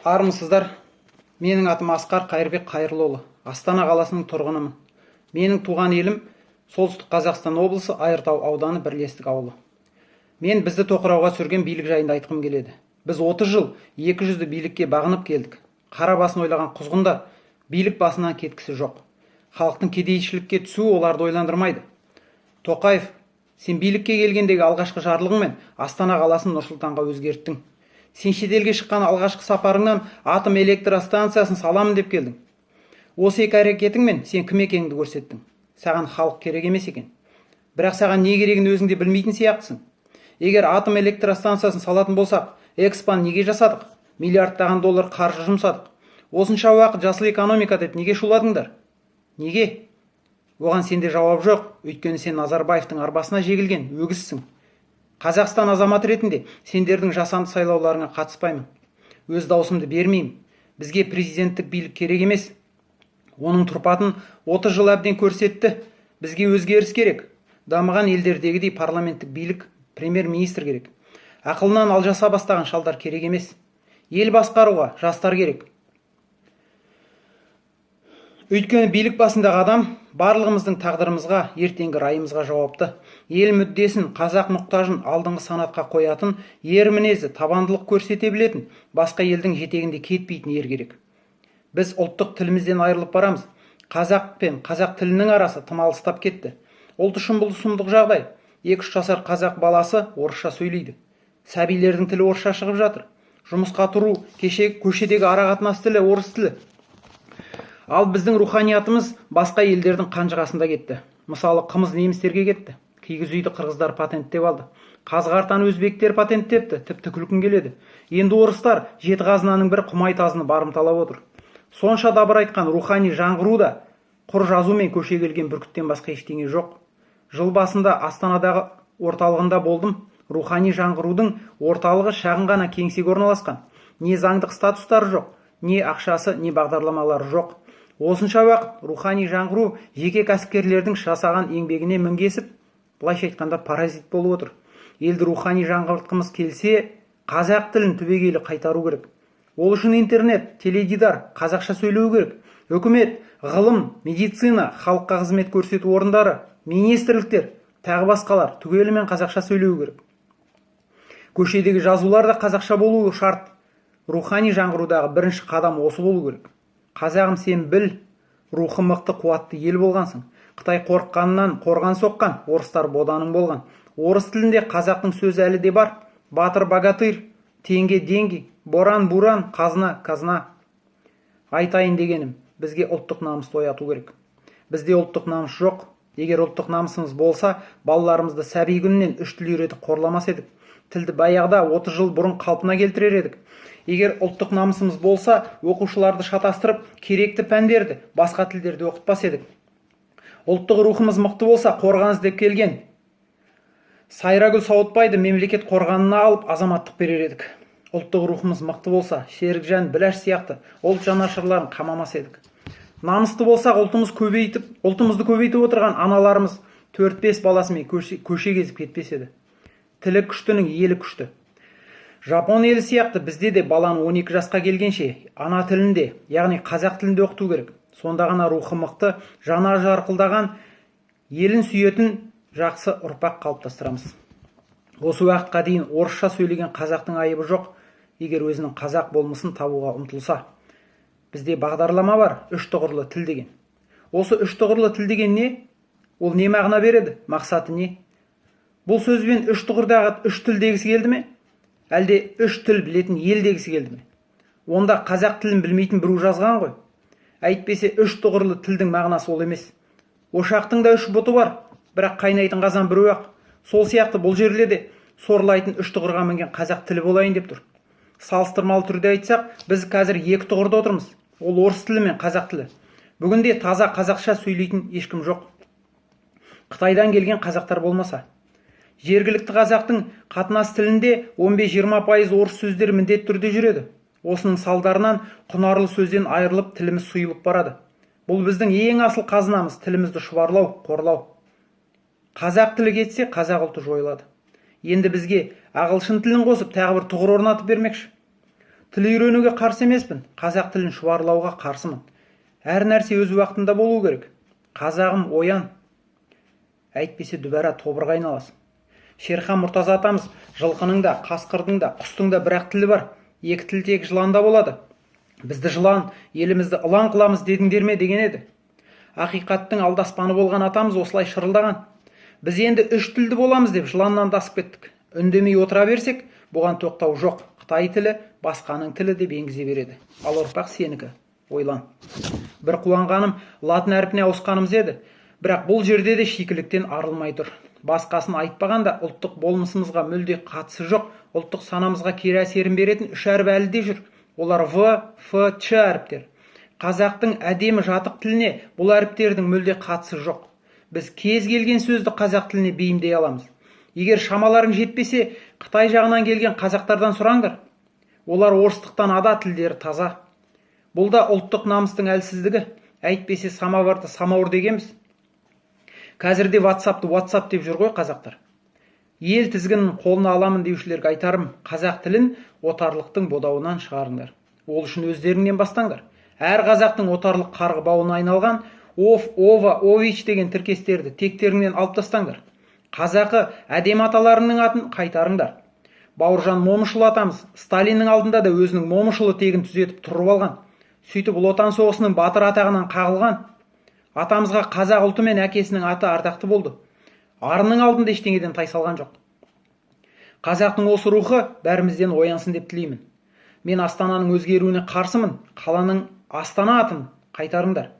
Армысыздар! Менің атым Асқар Қайырбек Қайырлыұлы, Астана қаласының тұрғынымын. Менің туған елім Солтүстік Қазақстан облысы, Айыртау ауданы, Бірлестік ауылы. Мен бізді тоқырауға түсірген билік жайында айтқым келеді. Біз 30 жыл екі жүзді билікке бағынып келдік. Қара басын ойлаған құзғындар билік басынан кеткісі жоқ. Халықтың кедейшілікке түсуі оларды ойландырмайды. Тоқаев, сен билікке келгендегі алғашқы жарлығыңмен Астана қаласын Нұр-Сұлтанға өзгерттің. Сен шетелге шыққан алғашқы сапарыңнан атом электростанциясын саламын деп келдің. Осы екі әрекетіңмен сен кім екеніңді көрсеттің. Саған халық керек емес екен. Бірақ саған не керегін өзің де білмейтін сияқтысың. Егер атом электростанциясын салатын болсақ, Экспоны неге жасадық? Миллиардтаған доллар қаржы жұмсадық. Осынша уақыт жасыл экономика деп неге шуладыңдар? Неге? Оған сенде жауап жоқ, өйткені сен Назарбаевтың арбасына жегілген өгізсің. Қазақстан азаматы ретінде сендердің жасанды сайлауларыңа қатыспаймын. Өз даусымды бермеймін. Бізге президенттік билік керек емес. Оның тұрпатын 30 жыл әбден көрсетті. Бізге өзгеріс керек. Дамыған елдердегідей парламенттік билік, премьер-министр керек. Ақылынан алжаса бастаған шалдар керек емес. Ел басқаруға жастар керек. Өйткені билік басындағы адам барлығымыздың тағдырымызға, ертеңгі райымызға жауапты. Ел мүддесін, қазақ мұқтажын алдыңғы санатқа қоятын, ер мінезі, табандылық көрсете білетін, басқа елдің жетегінде кетпейтін ер керек. Біз ұлттық тілімізден айырылып барамыз. Қазақ пен қазақ тілінің арасы тым алыстап кетті. Ұлт үшін бұл сұмдық жағдай. 2-3 жасар қазақ баласы орысша сөйлейді. Сәбилердің тілі орысша шығып жатыр. Жұмысқа тұру, кеше көшедегі ара қатынас тілі орыс тілі. Ал біздің руханиятымыз басқа елдердің қанжығасында кетті. Мысалы, қымыз немістерге кетті. Киіз үйді қырғыздар патенттеп алды. Қазы-қартаны өзбектер патенттепті, тіпті күлкің келеді. Енді орыстар жеті қазынаның бірі құмай тазыны барымталап отыр. Сонша дабыр айтқан рухани жаңғыру да құр жазу мен көше келген бүркіттен басқа ештеңе жоқ. Жыл басында Астанадағы орталығында болдым. Рухани жаңғырудың орталығы шағын ғана кеңсеге орналасқан. Не заңдық статустары жоқ, не ақшасы, не бағдарламалары жоқ. Осынша уақыт рухани жаңғыру жеке кәсіпкерлердің жасаған еңбегіне мінгесіп, былайша айтқанда паразит болып отыр. Елді рухани жаңғыртқымыз келсе, қазақ тілін түбегейлі қайтару керек. Ол үшін интернет, теледидар қазақша сөйлеу керек. Үкімет, ғылым, медицина, халыққа қызмет көрсету орындары, министрліктер, тағы басқалар түгелімен қазақша сөйлеу керек. Көшедегі жазулар да қазақша болуы шарт. Рухани жаңғырудағы бірінші қадам осы болу керек. Қазағым, сен біл, рухы мықты, қуатты ел болғансың. Қытай қорыққаннан қорған соққан, орыстар боданың болған. Орыс тілінде қазақтың сөзі әлі де бар. Батыр богатырь, теңге деньги, боран буран, қазына казна. Айтайын дегенім, бізге ұлттық намысты ояту керек. Бізде ұлттық намыс жоқ. Егер ұлттық намысымыз болса, балаларымызды сәби күнінен үш тіл үйретіп қорламас едік. Тілді баяғыда 30 жыл бұрын қалпына келтірер едік. Егер ұлттық намысымыз болса, оқушыларды шатастырып, керекті пәндерді басқа тілдерде оқытпас едік. Ұлттық рухымыз мықты болса, қорған іздеп келген Сайрагүл Сауытбайды мемлекет қорғанына алып, азаматтық берер едік. Ұлттық рухымыз мықты болса, Серікжан Біләш сияқты ұлт жанашырларын қамамас едік. Намысты болсақ, ұлтымызды көбейтіп отырған аналарымыз 4-5 баласымен көше кезіп кетпес еді. Тілі күштінің елі күшті. Жапон елі сияқты бізде де баланы 12 жасқа келгенше ана тілінде, яғни қазақ тілінде оқыту керек. Сонда ғана рухы мықты, жаны жарқылдаған, елін сүйетін жақсы ұрпақ қалыптастырамыз. Осы уақытқа дейін орысша сөйлеген қазақтың айыбы жоқ, егер өзінің қазақ болмысын табуға ұмтылса. Бізде бағдарлама бар, үш тұғырлы тіл деген. Осы үш тұғырлы тіл деген не? Ол не мағына береді? Мақсаты не? Бұл сөзбен үш тұғырдағы үш тіл дегісі келді ме? Әлде үш тіл білетін ел дегісі келді ме? Онда қазақ тілін білмейтін біреу жазған ғой. Әйтпесе үш тұғырлы тілдің мағынасы ол емес. Ошақтың да үш бұты бар, бірақ қайнайтын қазан біреу-ақ. Сол сияқты бұл жерде де сорлайтын үш тұғырға мінген қазақ тілі болайын деп тұр. Салыстырмалы түрде айтсақ, біз қазір екі тұғырда отырмыз. Ол орыс тілі мен қазақ тілі. Бүгінде таза қазақша сөйлейтін ешкім жоқ. Қытайдан келген қазақтар болмаса. Жергілікті қазақтың қатынас тілінде 15-20% орыс сөздері міндетті түрде жүреді. Осының салдарынан құнарлы сөзден айырылып, тіліміз сұйылып барады. Бұл біздің ең асыл қазынамыз, тілімізді шұбарлау, қорлау. Қазақ тілі кетсе, қазақ ұлты жойылады. Енді бізге ағылшын тілін қосып, тағы бір тұғыр орнатып бермекші. Тіл үйренуге қарсы емеспін, қазақ тілін шұбарлауға қарсымын. Әр нәрсе өз уақытында болу керек. Қазағым, оян. Әйтпесе дүбәра тобырға айналасың. Шерхан Мұртаза атамыз жылқының да, қасқырдың да, құстың да бір-ақ тілі бар. Екі тіл тек жыланда болады. Бізді жылан, елімізді ылан қыламыз дедіңдер ме деген еді. Ақиқаттың алдаспаны болған атамыз осылай шырылдаған. Біз енді үш тілді боламыз деп жыланнан да асып кеттік. Үндемей отыра берсек, бұған тоқтау жоқ. Қытай тілі, басқаның тілі деп енгізе береді. Ал ұрпақ сенікі. Ойлан. Бір қуанғаным латын әрпіне ауысқанымыз еді. Бірақ бұл жерде де шикіліктен арылмай тұр. Басқасын айтпағанда ұлттық болмысымызға мүлде қатысы жоқ, ұлттық санамызға кері әсерін беретін үш әріп әлі де жүр. Олар В, Ф, Ч әріптер. Қазақтың әдемі жатық тіліне бұл әріптердің мүлде қатысы жоқ. Біз кез келген сөзді қазақ тіліне бейімдей аламыз. Егер шамаларың жетпесе, Қытай жағынан келген қазақтардан сұраңдар. Олар орыстықтан ада, тілдері таза. Бұл да ұлттық намыстың әлсіздігі. Әйтпесе самоварды самауыр дегенбіз. Қазірде WhatsApp'ты WhatsApp деп жүр ғой қазақтар. Ел тізгінін қолына аламын деушілерге айтарым, қазақ тілін отарлықтың бодауынан шығарыңдар. Ол үшін өздеріңнен бастаңдар. Әр қазақтың отарлық қарғы бауына айналған ов, ова, ович деген тіркестерді тектеріңнен алып тастаңдар. Қазақы әдемі аталарының атын қайтарыңдар. Бауыржан Момышұлы атамыз Сталиннің алдында да өзінің Момышұлы тегін түзетіп тұрып алған. Сөйтіп Ұлы Отан соғысының батыр атағынан қағылған. Атамызға қазақ ұлты мен әкесінің аты ардақты болды. Арының алдында ештеңеден тайсалған жоқ. Қазақтың осы рухы бәрімізден оянсын деп тілеймін. Мен Астананың өзгеруіне қарсымын. Қаланың Астана атын қайтарыңдар.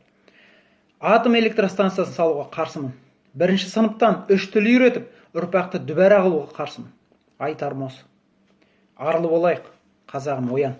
Атом электростанциясын салуға қарсымын. Бірінші сыныптан үш тіл үйретіп, ұрпақты дүбәра қылуға қарсымын. Айтарым осы. Арлы болайық, қазағым, оян.